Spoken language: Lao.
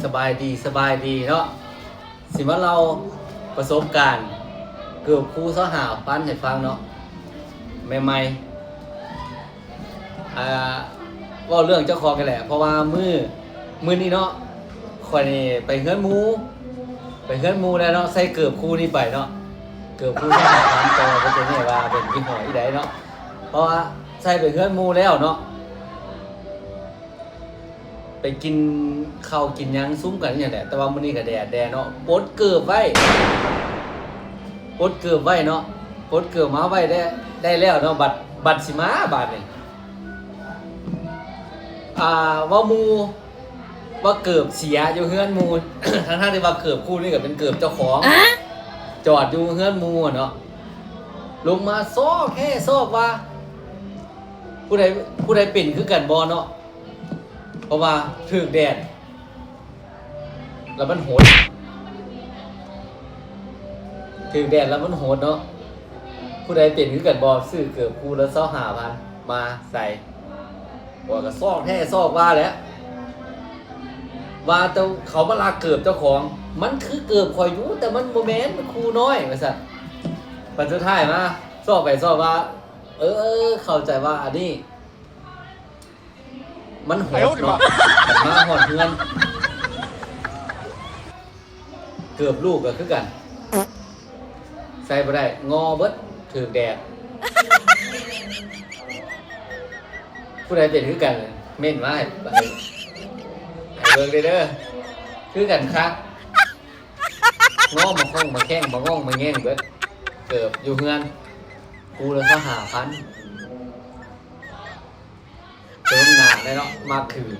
ສະບາຍດີ ສະບາຍດີເນາະ ຊິມາເລົ່າປະສົບການເກີບຄູ່ຊາວຫ້າພັນໃຫ້ຟັງເນາະ ໃໝ່ໆ ອ່າ ເວົ້າເລື່ອງເຈົ້າຂອງນີ້ແຫຼະ ເພາະວ່າມື້ ມື້ນີ້ເນາະ ຂ້ອຍນີ້ໄປເຮືອນໝູ່ ໄປເຮືອນໝູ່ແລ້ວເນາະ ໃສ່ເກີບຄູ່ນີ້ໄປເນາະ ເກີບຄູ່ຊາວຫ້າພັນ ແຕ່ວ່າບໍ່ຮູ້ແນ່ວ່າເປັນຍີ່ຫໍ້ອີ່ໃດເນາະ ເພາະວ່າໃສ່ໄປເຮືອນໝູ່ແລ້ວເນາະ ໄປກິນເຂົ້າກິນຫຍັງຊຸມກັນອີ່ຫຍັງແຫຼະ ແຕ່ວ່າມື້ນີ້ກໍແດດແດ່ເນາະ ປົດເກີບໄວ້ ປົດເກີບໄວ້ເນາະ ປົດເກີບມາໄວ້ໄດ້ ໄດ້ແລ້ວເນາະ ບັດ ບັດຊິມາບາດນີ້ ອ່າ ເວົ້າໝູ່ວ່າເກີບເສຍຢູ່ເຮືອນໝູ່ ທັງໆທີ່ວ່າເກີບຄູ່ນີ້ກໍເປັນເກີບເຈົ້າຂອງ ຈອດຢູ່ເຮືອນໝູ່ເນາະ ລົງມາຊອກແທ້ຊອກວ່າ ຜູ້ໃດ ຜູ້ໃດເປັນຄືກັນບໍ່ເນາະ ເພາະວ່າຖືກແດດ ແລ້ວມັນຫົດ ຖືກແດດແລ້ວມັນຫົດເນາະ ຜູ້ໃດເປັນຄືກັນບໍ່ ຊື້ເກີບຄູ່ລະຊາວຫ້າພັນມາໃສ່ ຂ້ອຍກໍຊອກແທ້ຊອກວ່າແຫຼະ ວ່າເຈົ້າ ເຂົາມາລັກເກີບເຈົ້າຂອງ ມັນຄືເກີບຂ້ອຍຢູ່ ແຕ່ມັນບໍ່ແມ່ນ ມັນຄູ່ນ້ອຍວ່າຊັ້ນ ບັດສຸດທ້າຍມາ ຊອກໄປຊອກມາ ເອີ ເຂົ້າໃຈວ່າອັນນີ້ ມັນໂຫດເນາະ ມາຮອດເຮືອນ ເກີບລູກກໍຄືກັນ ໃສ່ບໍ່ໄດ້ ງໍເບິດ ຖືກແດດ ຜູ້ໃດເປັນຄືກັນ ເມັ້ນມາໃຫ້ ໃຫ້ ໃຫ້ເບິ່ງເດີ ຄືກັນຄັກ ງໍມາຂ້ອງມາແຂ້ງ ມາງອງມາແງງເບິດ ເກີບຢູ່ເຮືອນ ຄູ່ລະຊາວຫ້າພັນ ເຕີມໜ້າແດ່ເນາະ ມັກຖືກ